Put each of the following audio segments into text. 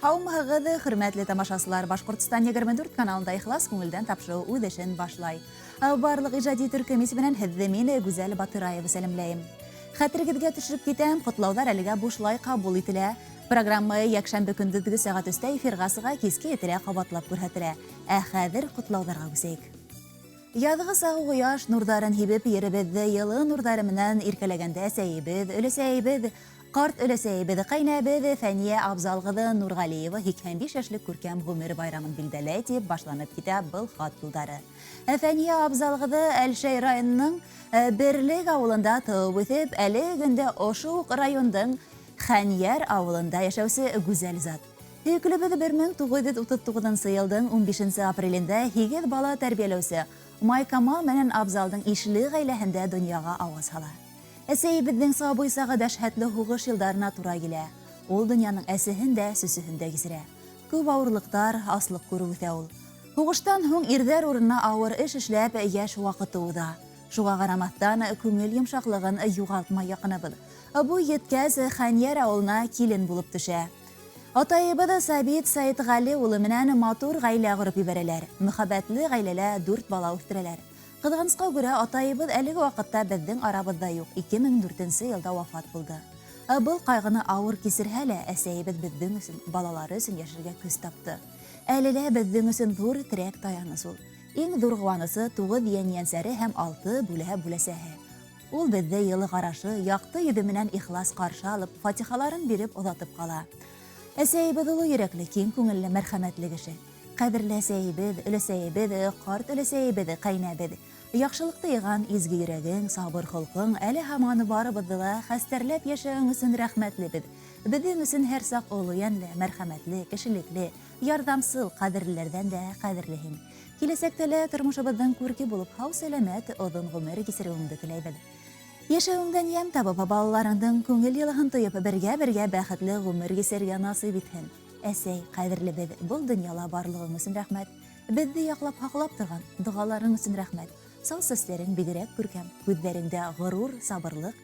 Һаумыһығыҙ, хөрмәтле тамашасылар! Башҡортостан 24 каналында «Ихлас күңелдән» тапшырыу үҙ эшен башлай. Барлыҡ ижади төркөм исеменән һеҙҙе мин, Гүзәл Батыраева, сәләмләйем. Хәтерегеҙгә төшөрөп китәм, ҡотлауҙар әлегә бушлай ҡабул ителә. Программа йәкшәмбе көндөҙгө сәғәт 3-тә эфирға сыға, киске 7-лә ҡабатлап күрһәтелә. Ә хәҙер ҡотлауҙарға күсәйек. Яҙғы сағы ҡояш нурҙарын һибеп, еребеҙҙе йылы нурҙары менән иркәләгәндә әсәйебеҙ, өләсәйебеҙ, ҡарт өләсәйебеҙ, ҡәйнәбеҙ Фәниә Абзал ҡыҙы Нурғәлиева 85 йәшлек күркәм ғүмер байрамын билдәләй, тип башланып китә был хат юлдары. Фәниә Абзал ҡыҙы Әлшәй районының Берлек ауылында тыуып үҫеп, әле көндә ошо уҡ райондың Хәнйәр ауылында йәшәүсе гүзәл зат. Һөйөклөбөҙ 1939 йылдың 15 апрелендә 8 бала тәрбиәләүсе Майкамал менән Абзалдың ишле ғаиләһендә донъяға ауаз һала. Әсәйебеҙҙең сабый сағы дәшһәтле һуғыш йылдарына тура килә. Ул донъяның әсеһен дә, сөсөһөн дә кисерә. Күп ауырлыҡтар, аслыҡ күреп үҫә ул. Һуғыштан һуң ирҙәр урынына ауыр эш эшләп, йәш ваҡыты уҙа. Шуға ҡарамаҫтан, күңел йомшаҡлығын юғалтмай яҡыныбыҙ. Буй еткәс, Хәнйәр ауылына килен булып төшә. Атайыбыҙ Сабит Сәйетғәле улы менән матур ғаилә ҡороп ебәрәләр. Мөхәббәтле ғаиләлә 4 бала үҫтерәләр. Ҡыҙғанысҡа күрә, атайыбыҙ әлеге ваҡытта беҙҙең арабыҙҙа юҡ, 2004 йылда вафат булды. Был ҡайғыны ауыр кисерһә лә, әсәйебеҙ беҙҙең өсөн, балалары өсөн йәшәргә көс тапты. Әле лә беҙҙең өсөн ҙур терәк таяныс ул. Иң ҙур ҡыуанысы 9 йән-йәнсәре һәм 6 бүләһә бүләсәһе. Ул беҙҙе йылы ҡарашы, яҡты йөҙө менән ихлас ҡаршы алып, фатихаларын биреп оҙатып ҡала. Әсәйебеҙ оло йөрәкле, киң күңелле, мәрхәмәтле кеше. Ҡәҙерле әсәйебеҙ, өләсәйебеҙ, ҡарт өләсәйебеҙ, ҡәйнәбеҙ. Яҡшылыҡты йыған изге йөрәгең, сабыр холҡоң, әле һаман барыбыҙҙы ла хәстәрләп йәшәүең өсөн рәхмәтлебеҙ. Беҙҙең өсөн һәр саҡ оло йәнле, мәрхәмәтле, кешелекле, ярҙамсыл, ҡәҙерлеләрҙән дә ҡәҙерле һин. Киләсәктә лә тормошобоҙҙоң күрке булып, һау-сәләмәт, оҙон ғүмер кисереүеңде теләйбеҙ. Йәшәүеңдән йәм табып, балаларыңдың күңел йылыһын тойоп, бергә-бергә бәхетле ғүмер кисерергә насип итһен. Әсәй, ҡәҙерлебеҙ, был донъяла барлығың өсөн рәхмәт. Беҙҙе яҡлап һаҡлап торған доғаларың өсөн рәхмәт. Сал сәстәрең бигерәк күркәм, күҙҙәреңдә ғорур сабырлыҡ,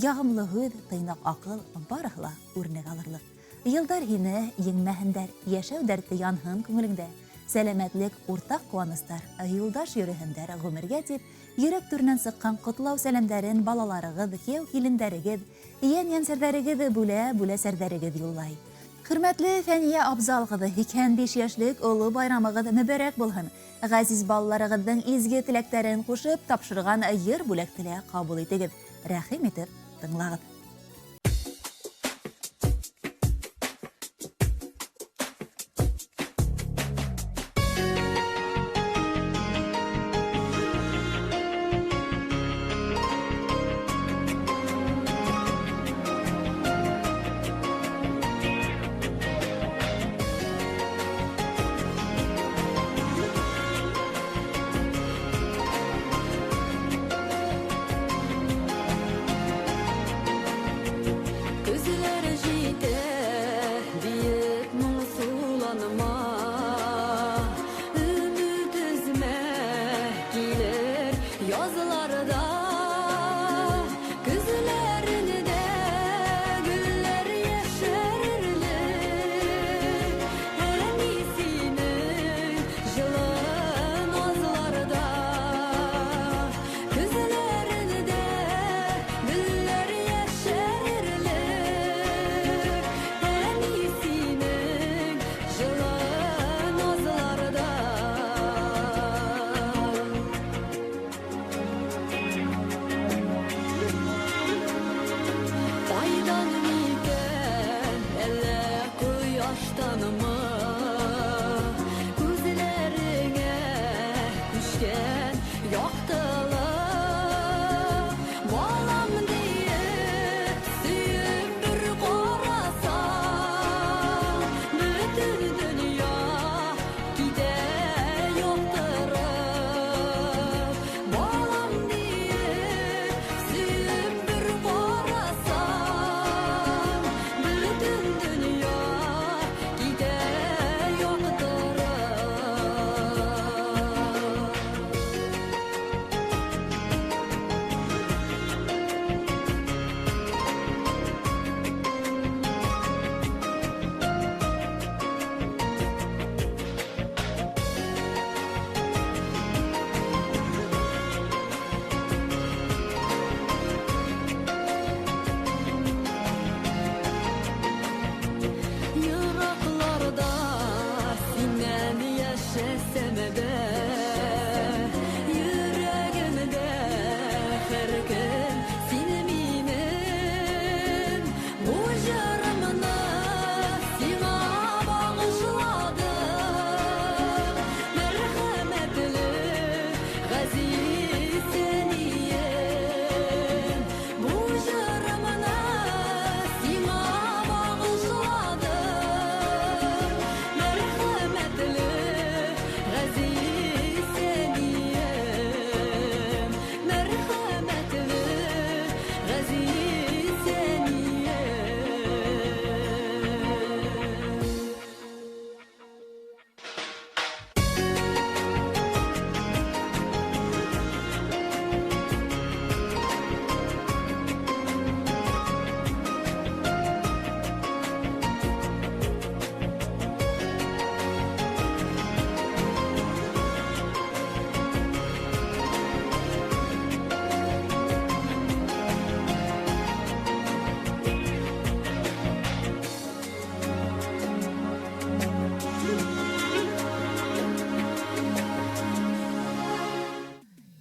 яғымлы һүҙ, тыйнаҡ аҡыл, барыһы ла үрнәк алырлыҡ. Йылдар һине еңмәһендәр, йәшәү дәрте янһын күңелеңдә. Сәләмәтлек, уртаҡ ҡыуаныстар, юлдаш йөрөһөндәр ғүмергә тип, йөрәк түренән сыҡҡан ҡотлау сәләмдәрен балаларығыҙ, кейәү килендәрегеҙ, йән-йәнсәрҙәрегеҙ, бүлә-бүләсәрҙәрегеҙ юллай. Хөрмәтле Фәниә Абзал ҡыҙы, 85 йәшлек оло байрамығыҙ мөбәрәк булһын. Ғәзиз балаларығыҙҙың изге теләктәрен ҡушып тапшырған йыр бүләкте лә ҡабул итегеҙ. Рәхим итеп тыңлағыҙ.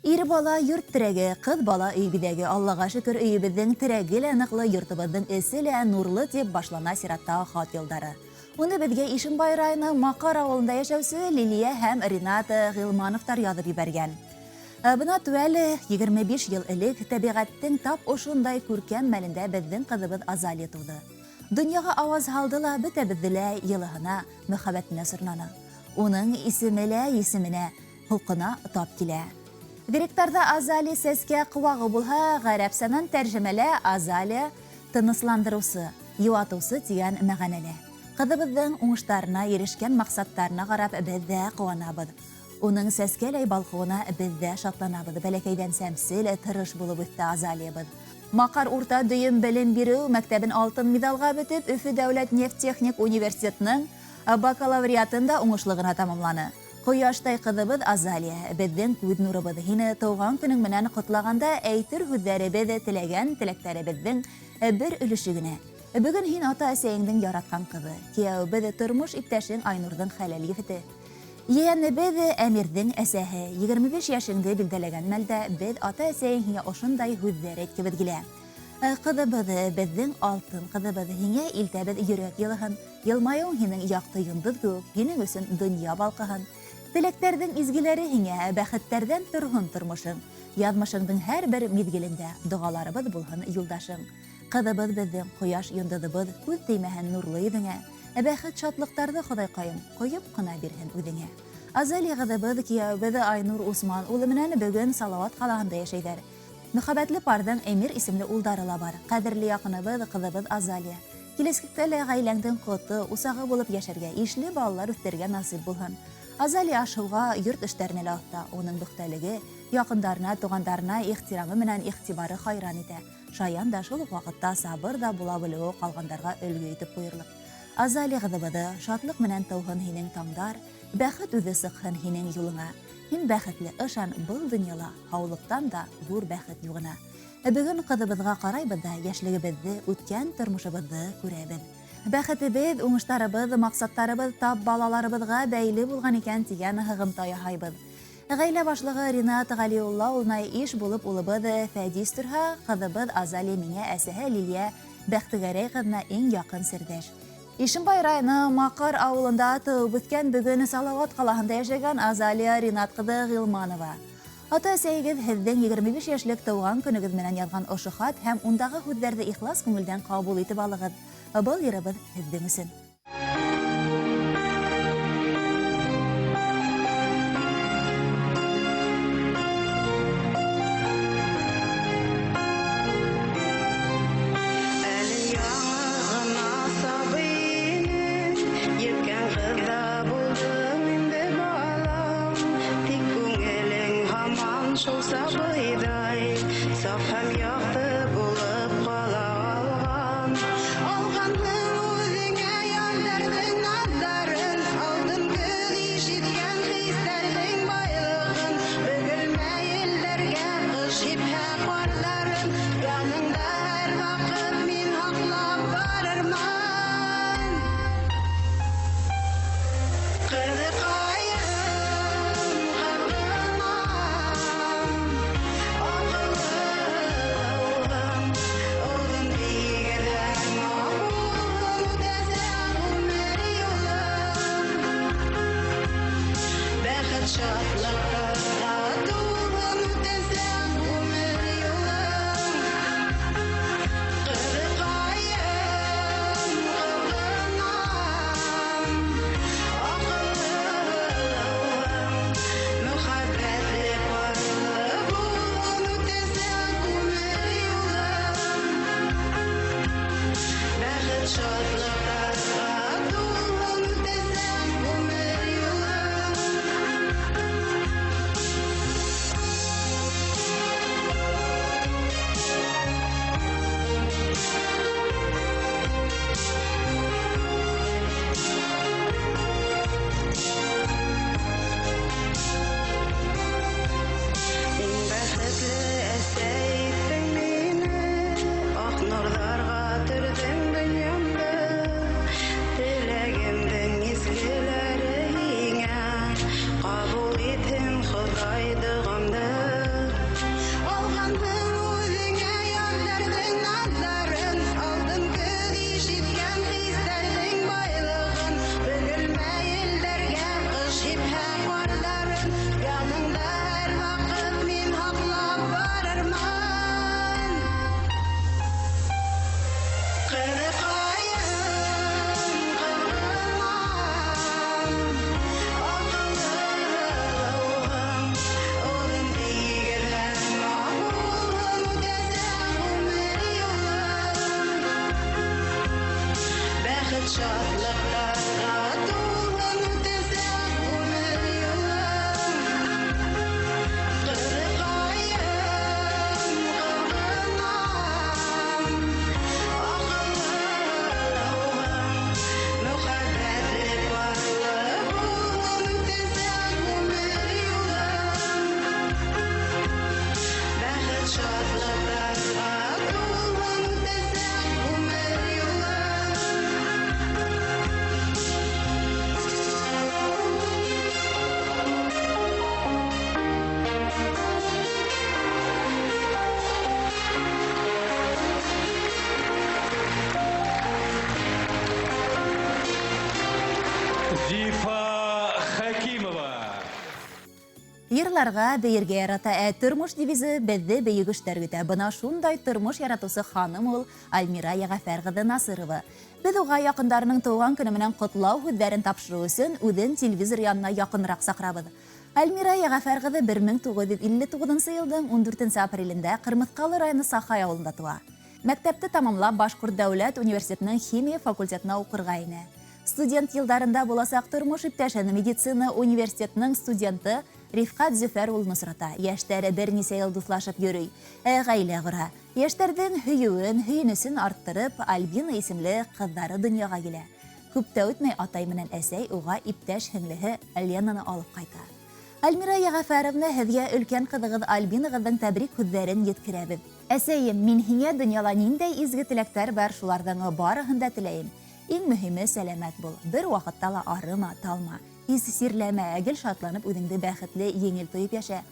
Ир бала йорт терәге, ҡыҙ бала өй биҙәге. Аллаға шөкөр, өйөбөҙҙөң терәге лә ныҡлы, йортобоҙҙоң эсе лә нурлы, тип башлана сираттағы хат юлдары. Уны беҙгә Ишембай районы Маҡар ауылында йәшәүсе Лилиә һәм Ринат Ғилмановтар яҙып ебәргән. Бына түәле 25 йыл элек тәбиғәттең тап ошондай күркәм мәлендә беҙҙең ҡыҙыбыҙ Азалия тыуҙы. Донъяға ауаз һалды ла бөтәбеҙҙе лә йылыһына, мөхәббәтенә сорнаны. Уның исеме лә исеменә, холҡона тап килә. Гректарҙа Азалия сәскә ҡыуағы булһа, ғәрәпсәнән тәржемәлә Азалия тынысландырыусы, йыуатыусы тигән мәғәнәлә. Ҡыҙыбыҙҙың уңыштарына, ирешкән маҡсаттарына ҡарап беҙ ҙә ҡыуанабыҙ. Уның сәскәләй балҡыуына беҙ ҙә шатланабыҙ. Бәләкәйҙән сәмсел, тырыш булып үҫте Азалиябыҙ. Маҡар урта дөйөм белем биреү мәктәбен алтын миҙалға бөтөп, Өфө дәүләт нефть техник университетының бакалавриатын да уңышлы ғына тамамланы. Ҡояштай ҡыҙыбыҙ Азалия, беҙҙең күҙ нурыбыҙ. Һине тыуған көнөң менән ҡотлағанда әйтер һүҙҙәребеҙ, теләгән теләктәребеҙҙең бер өлөшө генә. Бөгөн һин ата-әсәйеңдең яратҡан ҡыҙы, кейәүебеҙ тормош иптәшең Айнурҙың хәләл ефете. Ейәнебеҙ Әмирҙең әсәһе. 25 йәшеңде билдәләгән мәлдә беҙ ата-әсәйең һиңә ошондай һүҙҙәр әйткебеҙ килә. Ҡыҙыбыҙ, беҙҙең алтын ҡыҙыбыҙ, һиңә илтәбеҙ йөрәк йылыһын. Йылмайыуың һинең яҡты йондоҙ кеүек, һинең өсөн донъя балҡыһын. Теләктәрҙең изгеләре һиңә, бәхеттәрҙән торһон тормошоң. Яҙмышыңдың һәр бер миҙгелендә доғаларыбыҙ булһын юлдашың. Ҡыҙыбыҙ беҙҙең ҡояш йондоҙобоҙ, күҙ теймәһен нурлы йөҙөңә. Бәхет шатлыҡтарҙы Хоҙайҡайым ҡойоп ҡына бирһен үҙеңә. Азалия ҡыҙыбыҙ, кейәүебеҙ Айнур Усман улы менән бөгөн Салауат ҡалаһында йәшәйҙәр. Мөхәббәтле парҙың Эмир исемле улдары ла бар. Ҡәҙерле яҡыныбыҙ, ҡыҙыбыҙ Азалия. Киләсәктә лә ғаиләңдең ҡото, усағы булып йәшәргә, ишле балалар үҫтерергә насип булһын. Азалия аш-һыуға, йорт эштәренә лә оҫта. Уның бөхтәлеге, яҡындарына, туғандарына ихтирамы менән иғтибары хайран итә. Шаян да шул уҡ ваҡытта сабыр ҙа була белеүе ҡалғандарға өлгө итеп ҡуйырлыҡ. Азалия ҡыҙыбыҙы, шатлыҡ менән тыуһын һинең таңдар, бәхет үҙе сыҡһын һинең юлыңа. Һин бәхетле, ышан, был донъяла һаулыҡтан да ҙур бәхет юғына. Бөгөн ҡыҙыбыҙға ҡарайбыҙ ҙа йәшлегебеҙҙе, үткән тормошобоҙҙо күрәбеҙ. Бәхетебеҙ, уңыштарыбыҙ, маҡсаттарыбыҙ тап балаларыбыҙға бәйле булған икән тигән һығымта яһайбыҙ. Ғаилә башлығы Ринат Ғәлиулла улына иш булып улыбыҙ Фәдис торһа, ҡыҙыбыҙ Азалия миңә әсәһе Лилиә Бәхтегәрәй ҡыҙына иң яҡын серҙәш. Ишембай районы Маҡар ауылында тыуып үҫкән, бөгөн Салауат ҡалаһында йәшәгән Азалия Ринат ҡыҙы Ғилманова. Ата-әсәйегеҙ һеҙҙең 25 йәшлек тыуған көнөгөҙ менән яҙған ошо хат һәм ундағы һүҙҙәрҙе ихлас күңелдән ҡабул итеп алығыҙ. Был йырыбыҙ һеҙҙең өсөн. Шул сабыйҙай саф һәм яҡты булып ҡала алған. Алғанһың үҙеңә йәндәрҙең наҙҙарын, алтын көҙ ишеткән хистәрҙең байлығын. Бөгөлмә елдәргә ҡыш һипһә ҡарҙарын, яныңда һәр ваҡыт мин һаҡлап барырмын. Ҡыҙыҡайым, ҡыҙғынам, аҡыллым, Йырларға, бейергә ярата, ә тормош девизы беҙҙе бөйөк эштәр көтә. Бына шундай тормош яратыусы ханым ул Альмира Йәғәфәр ҡыҙы Насырова. Беҙ уға яҡындарының тыуған көнө менән ҡотлау һүҙҙәрен тапшырыу өсөн үҙен телевизор янына яҡыныраҡ саҡырабыҙ. Альмира Йәғәфәр ҡыҙы 1959 йылдың 14 апрелендә Ҡырмыҫҡалы районы Сахай ауылында тыуа. Мәктәпте тамамлап Башҡорт дәүләт университетының химия факультетына уҡырға инә. Студент йылдарында буласаҡ тормош иптәшен медицина университетының студенты Рифҡәт Зөфәр улын осрата. Йәштәр бер нисә йыл дуҫлашып йөрөй, ә ғаилә ҡора. Йәштәрҙең һөйөүен, һөйөнөсөн арттырып, Альбина исемле ҡыҙҙары донъяға килә. Күп тә үтмәй атай менән әсәй уға иптәш һеңлеһе Ленаны алып ҡайта. Альмира Йәғәфәровна, һеҙгә өлкән ҡыҙығыҙ Альбинағыҙҙың тәбрик һүҙҙәрен еткерәбеҙ. Әсәйем, мин һиңә донъяла ниндәй изге теләктәр бар, шуларҙың барыһын да теләйем. Иң мөһиме сәләмәт бул. Бер ваҡытта ла арыма, талма. Һис сирләмә, гел шатланып үҙеңде бәхетле, еңел тойоп йәшә.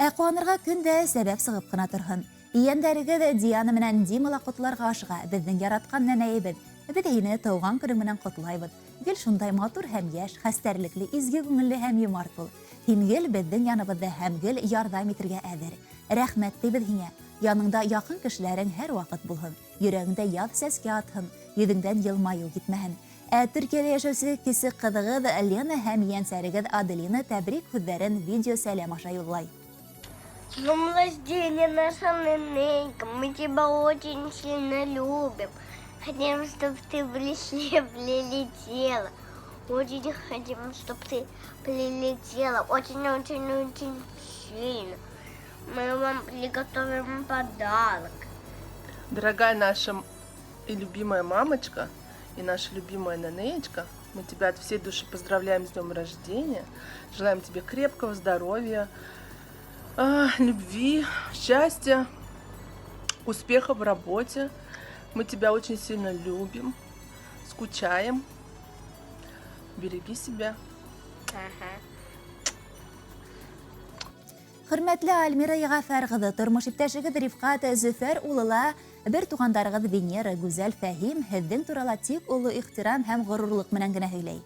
Ә ҡыуанырға көн дә сәбәп сығып ҡына торһон. Ейәндәрегеҙ Диана менән Дима ла ҡотларға ашыға, беҙҙең яратҡан нәнәйебеҙ. Беҙ һине тыуған көнөң менән ҡотлайбыҙ. Гел шундай матур һәм йәш, хәстәрлекле, изге күңелле һәм йомарт бул. Һин гел беҙҙең яныбыҙҙа һәм гел ярҙам итергә әҙер. Рәхмәт тибеҙ һиңә. Яныңда яҡын кешеләрең һәр ваҡыт булһын. Йөрәгеңдә яҙ сәскә атһын, йөҙөңдән йылмайыу китмәһен. Ә Төркиәлә йәшәүсе кесе ҡыҙығыҙ Лена һәм ейәнсәрегеҙ Аделина тәбрик һүҙҙәрен видео сәләм аша юллай. С днем рождения, наша нененька. Мы тебя очень сильно любим. Хотим, чтобы ты быстрее прилетела. Очень хотим, чтобы ты прилетела. Очень-очень-очень сильно. Мы вам приготовим подарок. Дорогая наша и любимая мамочка, и наша любимая нанеечка, мы тебя от всей души поздравляем с днем рождения. Желаем тебе крепкого здоровья, любви, счастья, успеха в работе. Мы тебя очень сильно любим, скучаем. Береги себя. Хөрмәтле Альмира Йәғәфәр ҡыҙы, тормош иптәшегеҙ Рифҡәт Зөфәр улы ла, бер туғандарығыҙ Венера, Гүзәл, Фәһим һеҙҙең турала тик оло ихтирам һәм ғорурлыҡ менән генә һөйләй.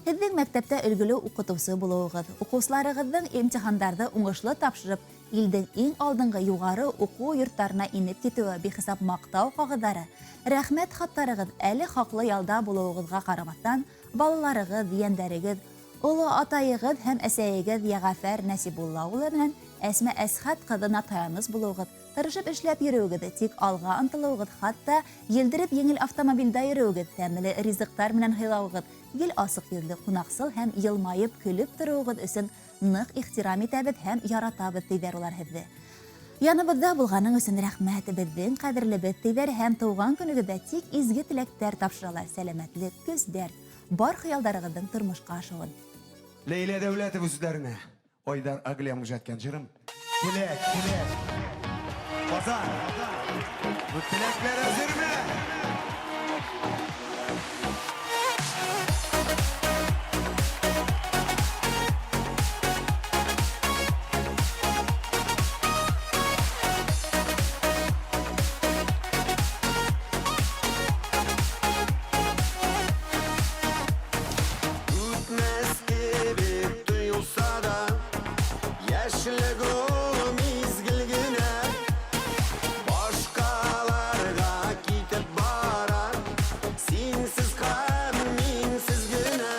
Һеҙҙең мәктәптә өлгөлө уҡытыусы булыуығыҙ, уҡыусыларығыҙҙың имтихандарҙы уңышлы тапшырып, илдең иң алдынғы юғары уҡыу йорттарына инеп китеүе бихисап маҡтау ҡағыҙҙары, рәхмәт хаттарығыҙ әле хаҡлы ялда булыуығыҙға ҡарамаҫтан, балаларығыҙ, ейәндәрегеҙ, оло атайығыҙ һәм әсәйегеҙ Йәғәфәр Нәсибулла улы менән Әсмә Әсхәт ҡыҙына таяныс булыуығыҙ, тырышып эшләп йөрөүегеҙ, тик алға ынтылыуығыҙ, хатта елдереп еңел автомобилдә йөрөүегеҙ, тәмле ризыҡтар менән һыйлауығыҙ, гел асыҡ йөҙлө, ҡунаҡсыл һәм йылмайып көлөп тороуығыҙ өсөн ныҡ ихтирам итәбеҙ һәм яратабыҙ, тиҙәр улар һеҙҙе. Яныбыҙҙа булғаның өсөн рәхмәт, беҙҙең ҡәҙерлебеҙ, тиҙәр һәм тыуған көнөгөҙҙә тик изге теләктәр тапшыралар, сәләмәтлек, көс, дәрт, бар хыялдарығыҙҙың тормошҡа ашыуын. Ләйлә Дәүләтова сүҙҙәренә Айдар Аглямов иҗат җырым. Теләк, теләк. Казан. Бу теләкләр әзерме? Үтмәс кебек тоелса да, яшьлек ул мизгел генә. Башкаларга китеп бара, синсез һәм минсез генә.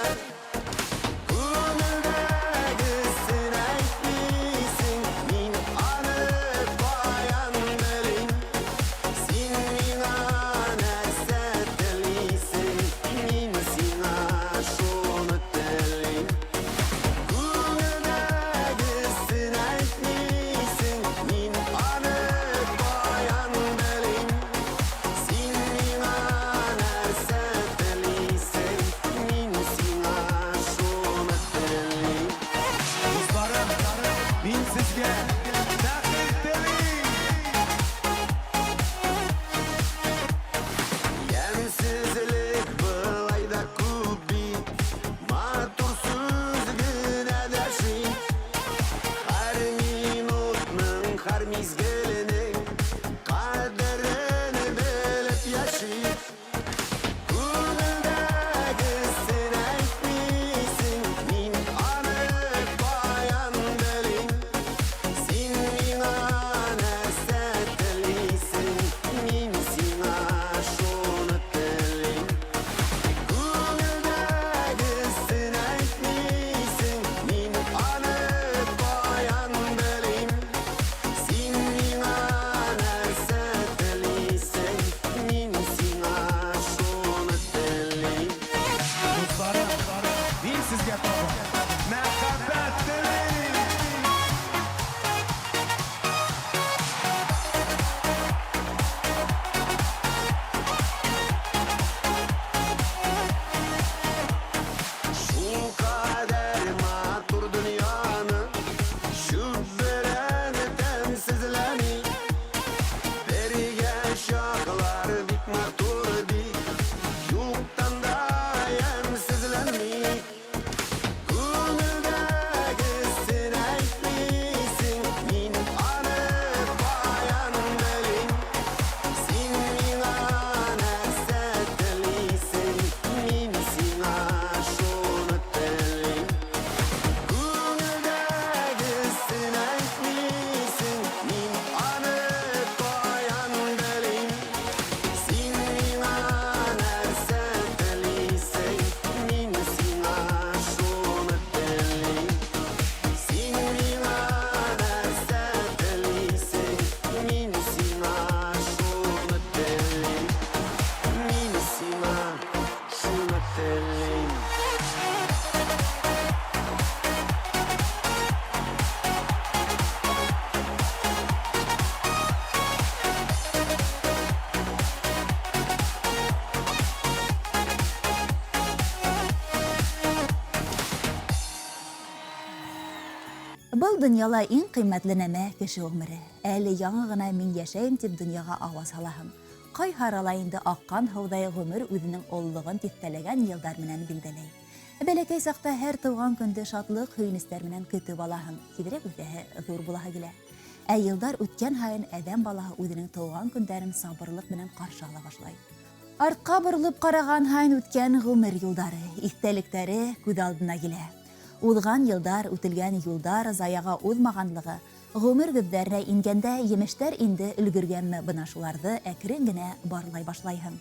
Күңелдәгесен әйтмисең, мин аны каян белим. Син миңа нәрсә телисең, мин сиңа шуны телим. Күңелдәгесен әйтмисең, мин аны каян белим. Син миңа нәрсә телисең, мин сиңа шуны телим. Дусларым, мин сезгә бәхет телим. Ямьсезлек былай да күп бит, матур сүз генә дәшми. Һәр минутның, һәр мизгеленең ҡәҙерен белеп йәшик. Күңелдәгесен әйтмисең, мин аны каян белим. Был донъяла иң ҡиммәтле нәмә кеше ғүмере. Әле яңы ғына мин йәшәйем тип донъяға ауаз һалаһың. Ҡайһы арала инде аҡҡан һыуҙай ғүмер үҙенең ололоғон тиҫтәләгән йылдар менән билдәләй. Бәләкәй саҡта һәр тыуған көндө шатлыҡ, һөйөнөстәр менән көтөп алаһың. Тиҙерәк үҫәһе, ҙур булаһы килә. Ә йылдар үткән һайын әҙәм балаһы үҙенең тыуған көндәрен сабырлыҡ менән ҡаршы ала башлай. Артҡа боролоп ҡараған һайын үткән ғүмер юлдары, иҫтәлектәре күҙ алдына килә. Уҙған йылдар, үтелгән юлдар заяға уҙмағанлығы, ғүмер гөҙҙәренә ингәндә емештәр инде өлгөргәнме, бына шуларҙы әкрен генә барлай башлайһың.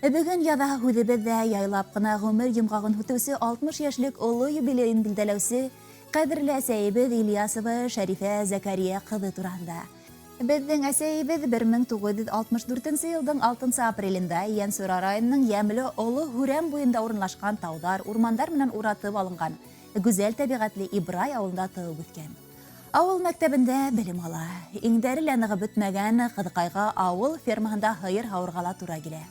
Бөгөн яҙаһы һүҙебеҙ ҙә яйлап ҡына ғүмер йомғағын һүтеүсе 60 йәшлек оло юбилейын билдәләүсе ҡәҙерле әсәйебеҙ Ильясова Шәрифә Зәкәрия ҡыҙы тураһында. Беҙҙең әсәйебеҙ 1964 йылдың 6 апрелендә Йәнсура районының йәмле оло Һүрәм буйында урынлашҡан тауҙар, урмандар менән уратып алынған гүзәл тәбиғәтле Ибрай ауылында тыуып үҫкән. Ауыл мәктәбендә белем ала. Иңдәре лә нығып бөтмәгән ҡыҙыҡайға ауыл фермаһында һыйыр һауырға ла тура килә.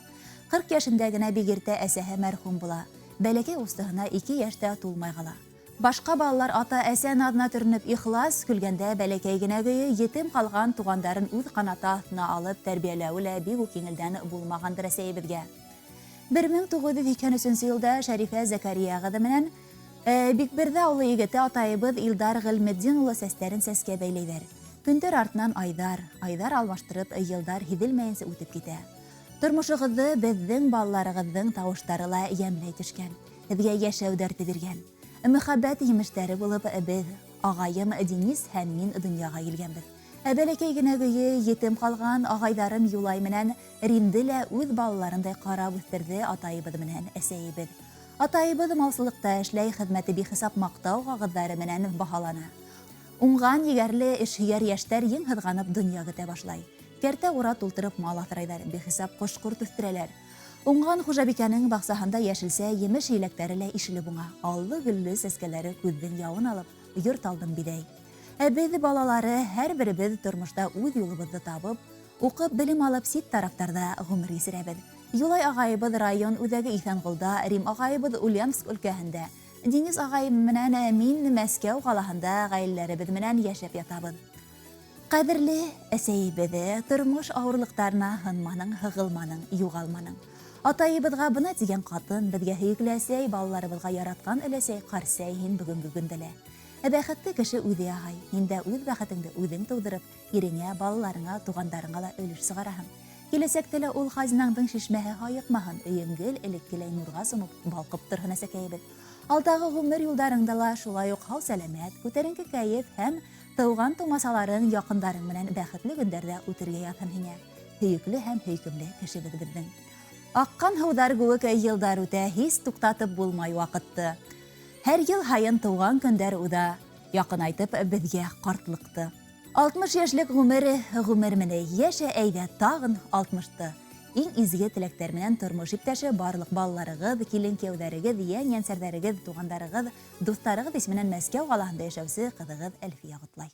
40 йәшендә генә бик иртә әсәһе мәрхүм була. Бәләкәй устыһына 2 йәштә тулмай ҡала. Башҡа балалар ата-әсә наҙына төрөнөп ихлас көлгәндә бәләкәй генә көйө етем ҡалған туғандарын үҙ ҡанаты аҫтына алып тәрбиәләүе лә бик үк еңелдән булмағандыр әсәйебеҙгә. 1983 йылда Шәрифә Зәкәрия ҡыҙы менән Бикберҙе ауылы егете атайыбыҙ Илдар Ғилметдин улы сәстәрен сәскә бәйләйҙәр. Көндәр артынан айҙар, айҙар алмаштырып йылдар һиҙелмәйенсә үтеп китә. Тормошоғоҙҙо беҙҙең балаларығыҙҙың тауыштары ла йәмләй төшкән, һеҙгә йәшәү дәрте биргән. Мөхәббәт емештәре булып беҙ, ағайым Денис һәм мин донъяға килгәнбеҙ. Ә бәләкәй генә көйө етем ҡалған ағайҙарым Юлай менән Римде лә үҙ балаларындай ҡарап үҫтерҙе атайыбыҙ менән әсәйебеҙ. Атайыбыҙ малсылыҡта эшләй, хеҙмәте бихисап маҡтау ҡағыҙҙары менән баһалана. Уңған егәрле эшһөйәр йәштәр ең һыҙғанып донъя көтә башлай. Кәртә ура тултырып мал аҫрайҙар, бихисап ҡош-ҡорт үҫтерәләр. Уңған хужабикәнең баҡсаһында йәшелсә емеш еләктәре лә ишелеп уңа. Аллы-гөллө сәскәләре күҙҙең яуын алып, йорт алдын биҙәй. Ә беҙ балалары һәр беребеҙ тормошта үҙ юлыбыҙҙы табып, уҡып белем алып сит тарафтарҙа ғүмер кисерәбеҙ. Юлай ағайыбыҙ район үҙәге Иҫәнғолда, Рим ағайыбыҙ Ульяновск өлкәһендә, Денис ағайым менән мин Мәскәү ҡалаһында ғаиләләребеҙ менән йәшәп ятабыҙ. Ҡәҙерле әсәйебеҙ, тормош ауырлыҡтарына һынманың, һығылманың, юғалманың. Атайыбыҙға бына тигән ҡатын, беҙгә һөйөклө әсәй, балаларыбыҙға яратҡан өләсәй, ҡарсәй һин бөгөнгө көндә лә. Ә бәхетте кеше үҙе яһай. Һин дә үҙ бәхетеңде үҙең тыуҙырып, иреңә, балаларыңа, туғандарыңа ла өлөш сығараһың. Киләсәктә лә ул хазинаңдың шишмәһе һайыҡмаһын, өйөң гел элеккеләй нурға сумып балҡып торһон әсәкәйебеҙ. Алдағы ғүмер юлдарыңда ла шулай уҡ һау-сәләмәт, күтәренке кәйеф һәм тыуған тумасаларың, яҡындарың менән бәхетле көндәрҙә үтергә яҙһын һиңә. Һөйөклө һәм һөйкөмлө кешебеҙ беҙҙең. Аҡҡан һыуҙар кеүек йылдар үтә, һис туҡтатып булмай ваҡытты. Һәр йыл һайын тыуған көндәр уҙа, яҡынайтып беҙгә ҡартлыҡты. 60 йәшлек ғүмере ғүмер менән йәшә әйҙә тағын 60-ты. Иң изге теләктәр менән тормош иптәше, барлыҡ балаларығыҙ, килен-кейәүҙәрегеҙ, йән-йәнсәрҙәрегеҙ, туғандарығыҙ, дуҫтарығыҙ исеменән Мәскәү ҡалаһында йәшәүсе ҡыҙығыҙ Әлфиә ҡотлай.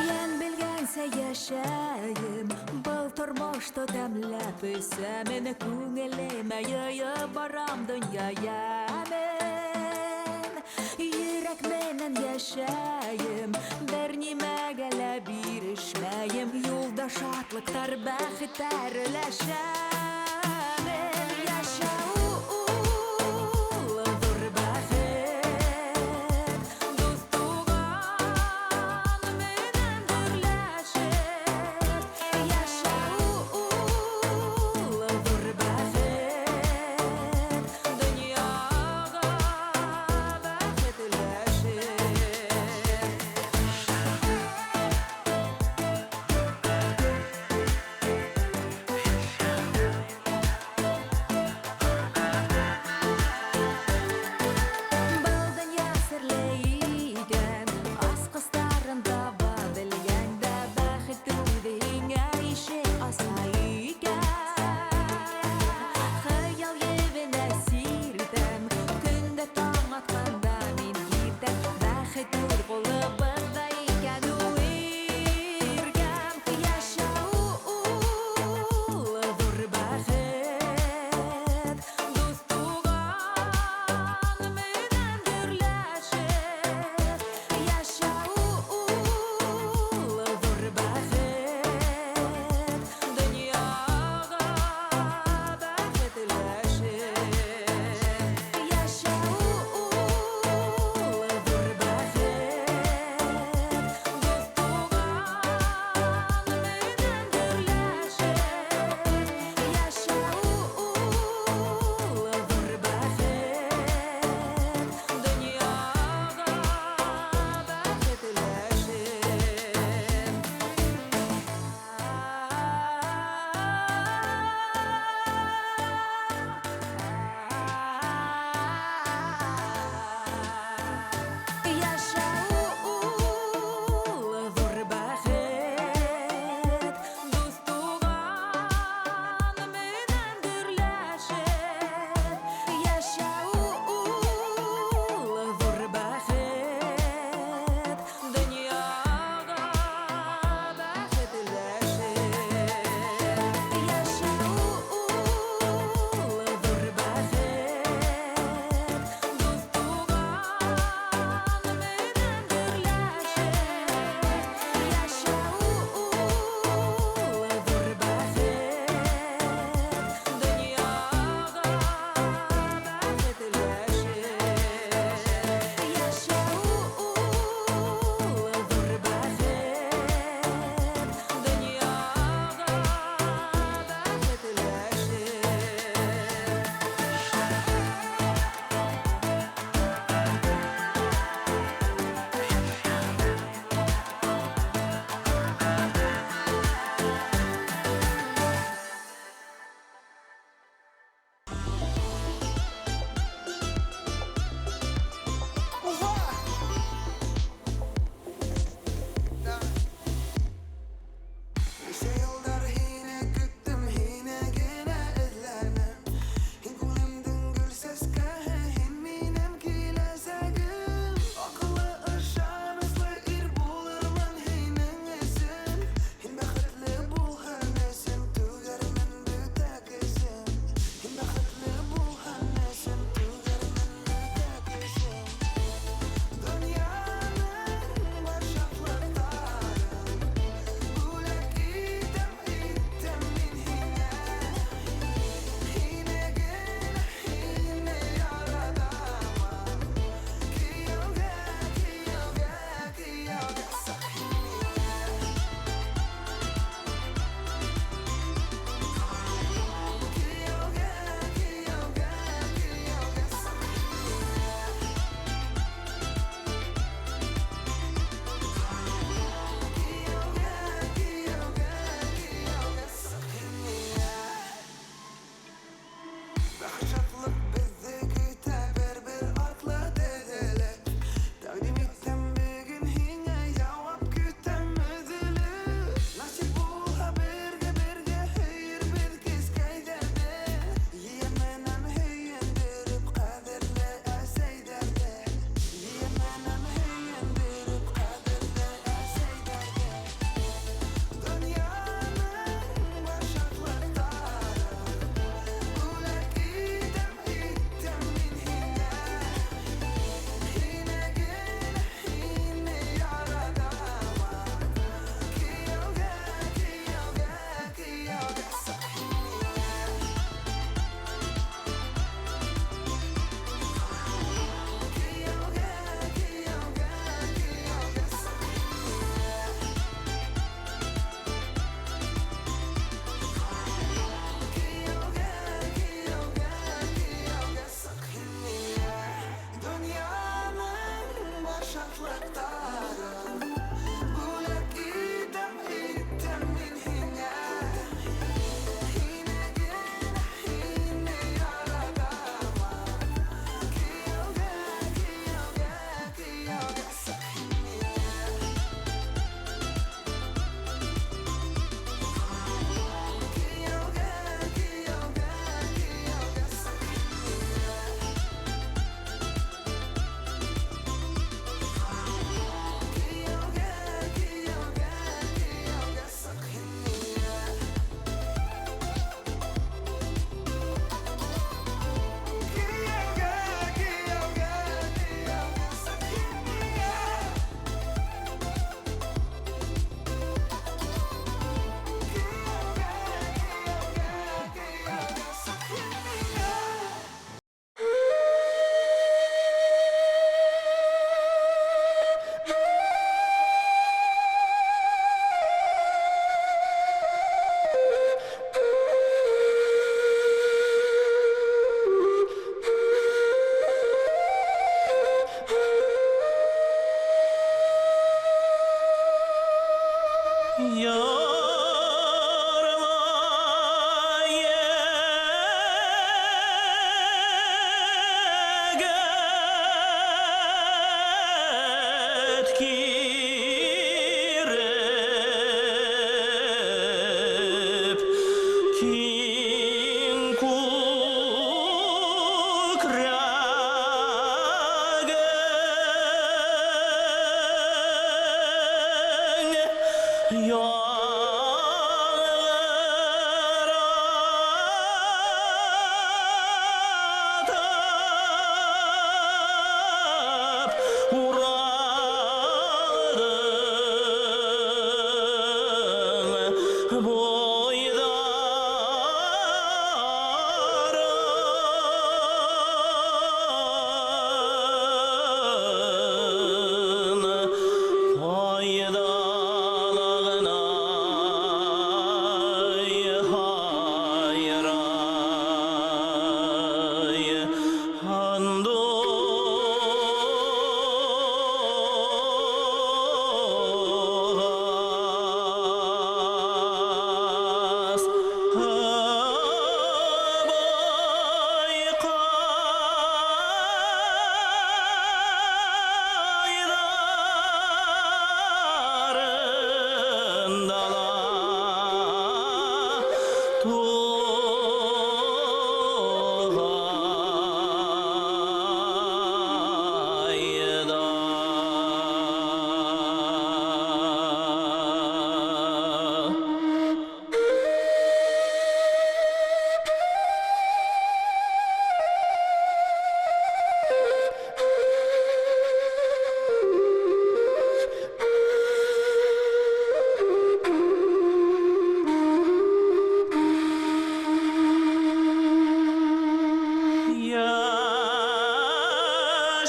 Йән белгәнсә йәшәйем, был тормошто тәмләп эсәмен, күңелемә йыйып барам донъя йәмен. Йөрәк менән йәшәйем, бер нимәгә лә бирешмәйем, юлда шатлыҡтар, бәхеттәр өләшәмен. Йәшәү ул ҙур бәхет, дуҫ-туған менән гөрләшеп. Йәшәү ул ҙур бәхет, донъяға бәхет өләшеп.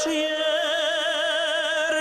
Дәртләндер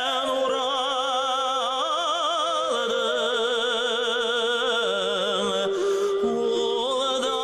һәм уралдым. Ул да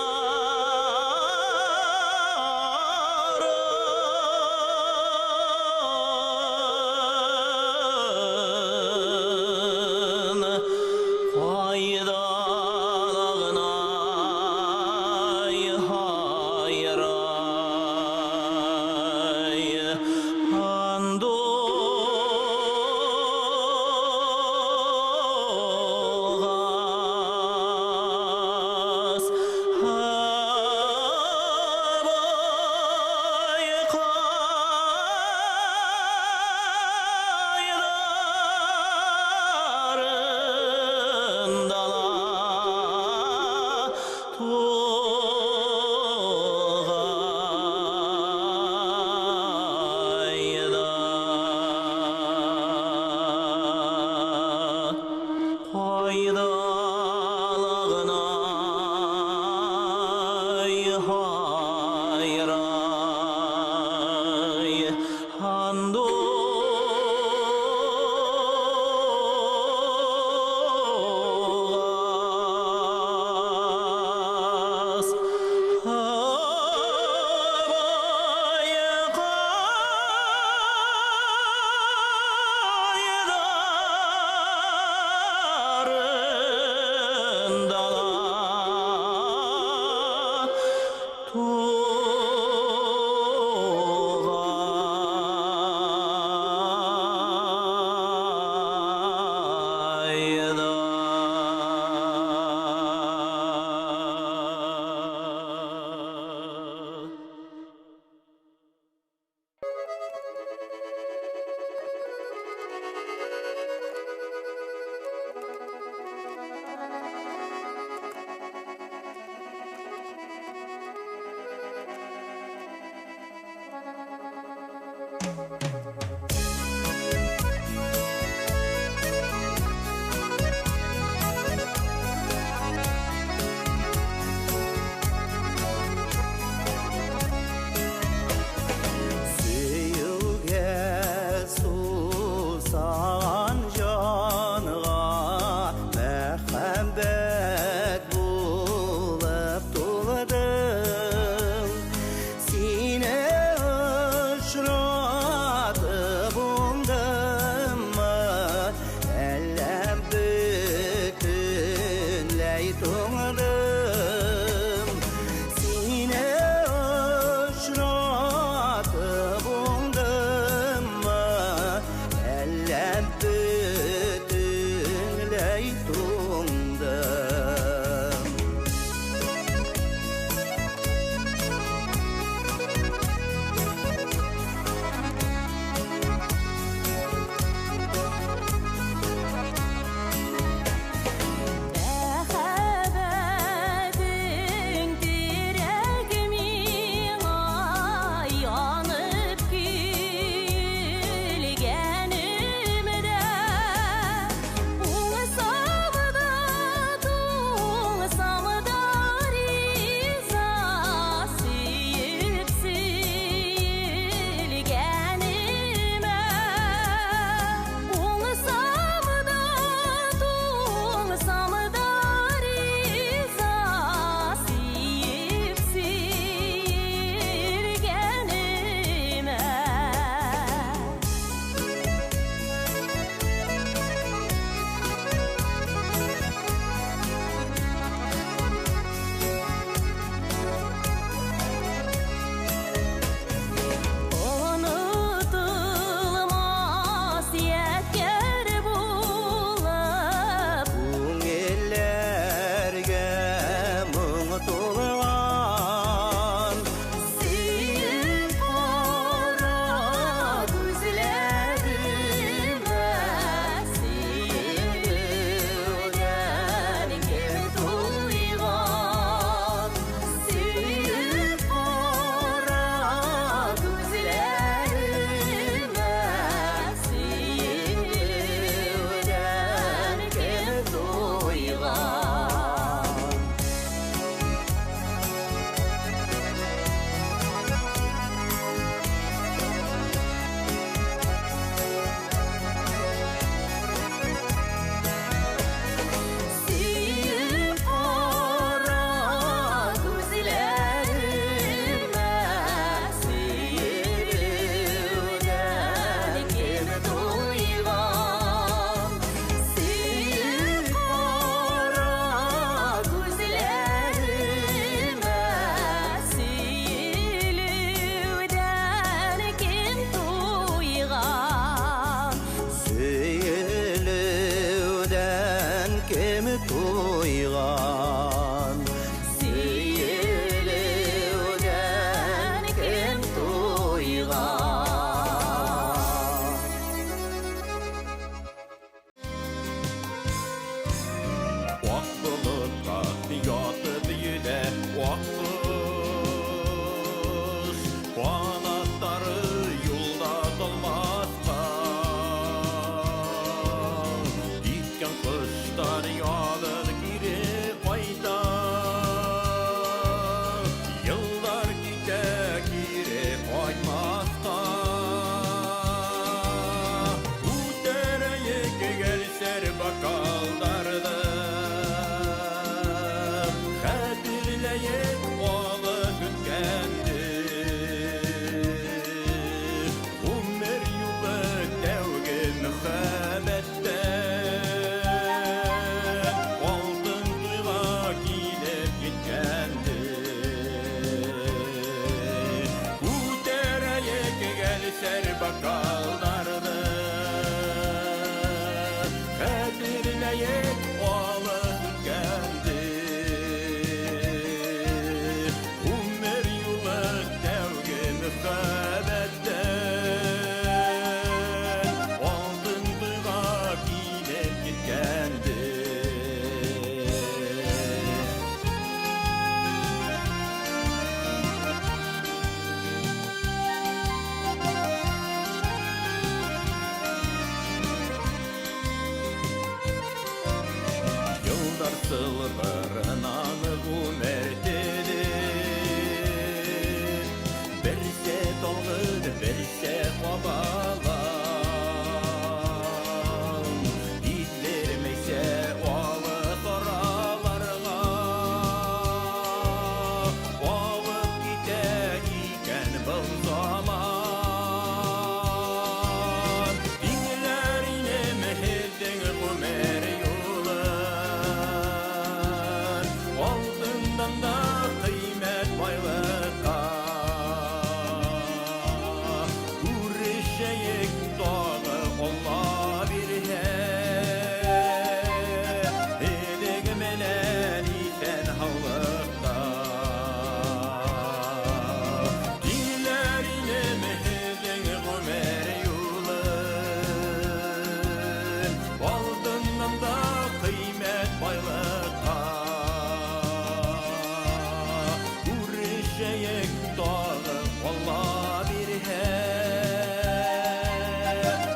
Алла бирһә,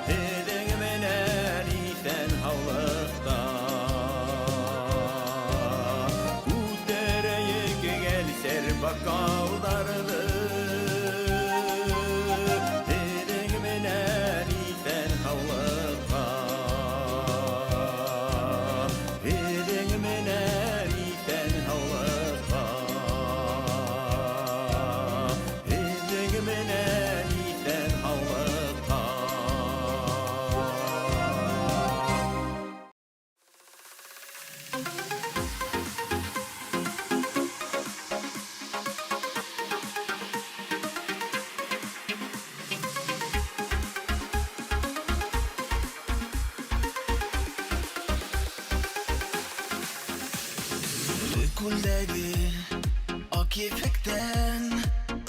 һеҙҙең менән иҫән һаулыҡта күтәрәйек гәлсәр бокалдарҙы. Һеҙҙең менән иҫән һаулыҡҡа, һеҙҙең менән иҫән һаулыҡҡа, һеҙҙең менән иҫән һаулыҡҡа. Туй күлдәге ак ефәктән,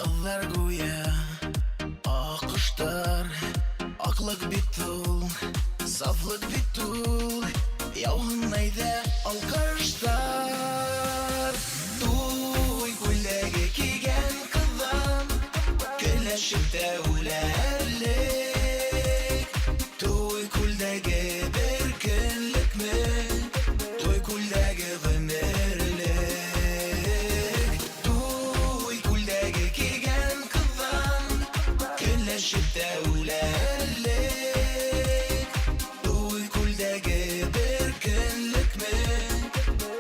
Ҡыҙҙар гүя аҡҡоштар. Аҡлыҡ бит ул, сафлыҡ бит ул, Яуһын әйҙә алҡыштар. Туй күлдәге кейгән ҡыҙҙан Көнләшеп тә үләрлек. Туй күлдәге бер көнлөкмө, Туй күлдәге ғүмерлек. Туй күлдәге кейгән ҡыҙҙан Көнләшеп тә үләрлек. Туй күлдәге бер көнлөкмө,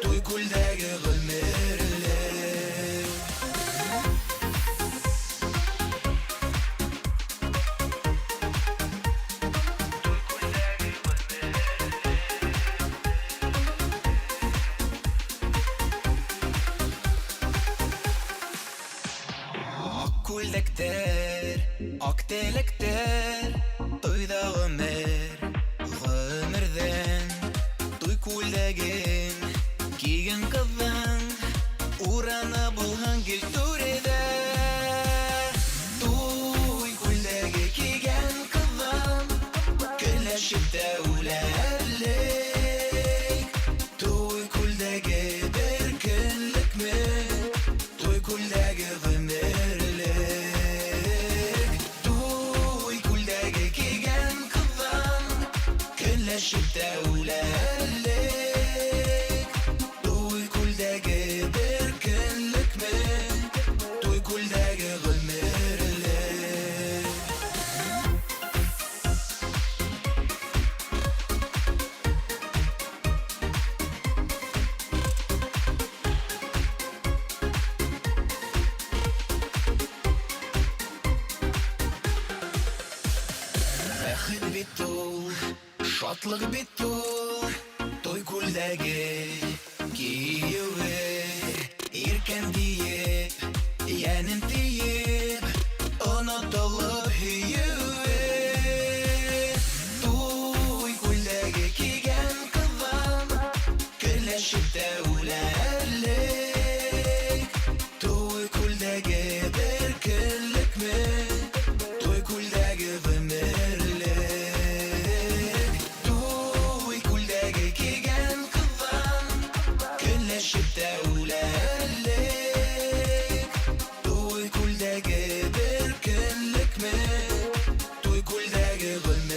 Туй күлдәге ғүмерлек. Аҡ күлдәктәр, аҡ теләктәр, Туйҙа ғүмер, ғүмерҙән. Туй күлдәген кейгән ҡыҙҙың Урыны булһын гел түрҙә. Туй күлдәге кейгән ҡыҙҙан Көнләшеп тә үләрлек. Туй күлдәге бер көнлөкмө, Туй күлдәге ғүмерлек. Туй күлдәге кейгән ҡыҙҙан Көнләшеп тә үләрлек. Туй күлдәге бер көнлөкмө, Туй күлдәге ғүмерлек. Бәхет бит ул, шатлыҡ бит ул, Туй күлдәге кейеүе. Иркәм тиеп, йәнем тиеп, Онотолоп һөйөүе. Туй күлдәге кейгән ҡыҙҙан Көнләшеп тә үләрлек. Туй күлдәге бер көнлөкмө, Туй күлдәге ғүмерлек. Туй күлдәге кейгән ҡыҙҙан Көнләшеп тә үләрлек. Туй күлдәге бер көнлөкмө, Туй күлдәге ғүмерлек.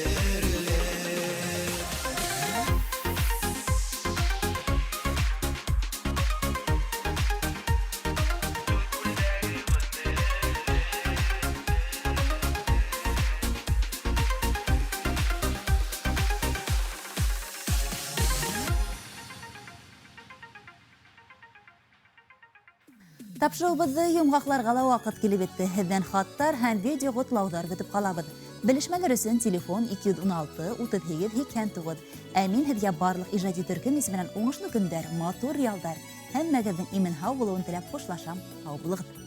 Тапшырыуыбыҙҙы йомғаҡларға ла ваҡыт килеп етте. Һеҙҙән хаттар һәм видео ҡотлауҙар көтөп ҡалабыҙ. Белешмәләр өсөн телефон 216 38 89. Ә мин һеҙгә барлыҡ ижади төркөм исеменән уңышлы көндәр, матур ялдар, һәммәгеҙҙең имен һау булыуын теләп хушлашам. Һау булығыҙ.